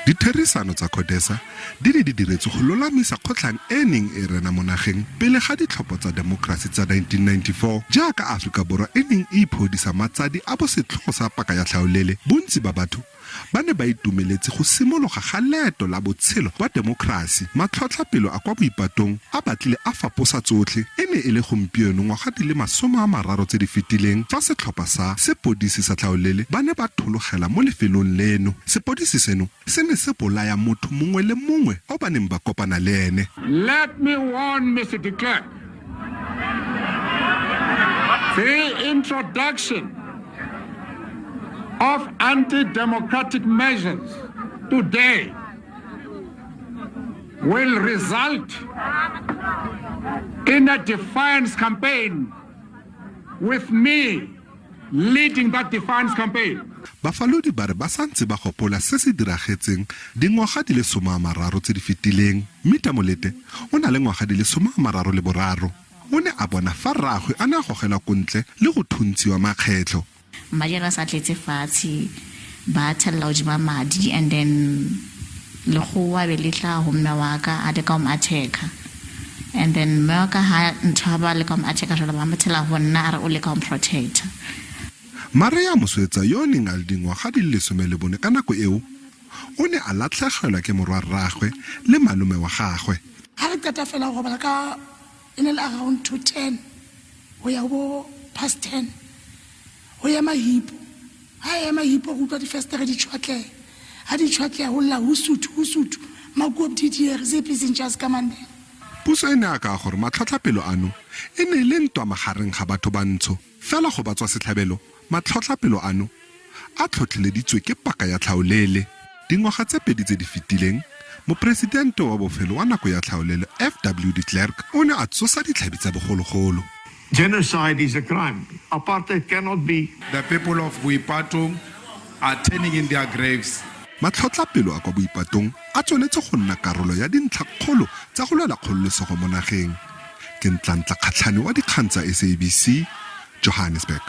Ditherisano tsa CODESA di ne di diretswe go lolamisa kgotlhang e e neng e rena mo nageng pele ga ditlhopho tsa demokrasi tsa 1994. Jaaka Aforika Borwa e neng e iphodisa matsadi a bosetlhogo sa paka ya tlhaolele, bontsi ba batho ba ne ba itumeletse go simologa ga leeto la botshelo ba demokrasi. Matlhotlhapelo a kwa Boipatong a batlile a faposa tsotlhe. E ne e le gompieno ngwaga di le 30 tse di fetileng fa setlhopha sa sepodisi sa tlhaolele ba ne ba thologela mo lefelong leno. Sepodisi seno se ne se bolaya motho mongwe le mongwe o ba neng ba kopana le ene. Let me warn Mr de Klerk, the introduction of anti-democratic measures today will result in a defiance campaign with me leading that defiance campaign. Bafalodi ba re ba santse ba gopola se se diragetseng dingwaga di le 30 tse di fetileng. Mita Molete o na le ngwaga di le 33. O ne a bona fa rraagwe a ne a gogelwa kontle le go thuntshiwa makgetlho. Madi a ne a sa tletse fatshe, ba thelela godimo madi and then lekgowa be le tla go mme wa ka a leka go mo attack-a. And then mme wa ka ha ntho ha ba leka go mo attack-a jalo ba mo thela go nna a re o leka go mo protect-a. Maria Moswetsa yo o neng a le dingwaga di le 14 ka nako eo, o ne a latlhegelwa ke morwarraagwe le malome wa gagwe. Ha re qeta fela go robala ka e ne le around to 10 go ya bo past 10 go ema hipo ha e ema hipo go utlwa difestere di tšhwatleha ha di tšhwatleha go lla husuthu husuthu makuop di diege se piseng ka mandela. Puso e ne a kaya gore matlhotlhapelo ano e ne e le ntwa magareng ga batho bantsho. Fela go batswasetlhabelo, matlhotlhapelo ano a tlhotlheleditswe ke paka ya tlhaolele. Dingwaga tse pedi tse di fetileng, moporesidente wa bofelo wa nako ya tlhaolele FW de Klerk o ne a tsosa ditlhabi tsa bogologolo. Genocide is a crime. Apartheid cannot be. The people of Boipatong are turning in their graves. Matlhotlhapelo a kwa Boipatong a tsweletse go nna karolo ya dintlhakgolo tsa go lwela kgololesego mo nageng. Ke Ntlantla Kgatlhane wa dikgang tsa SABC, Johannesburg.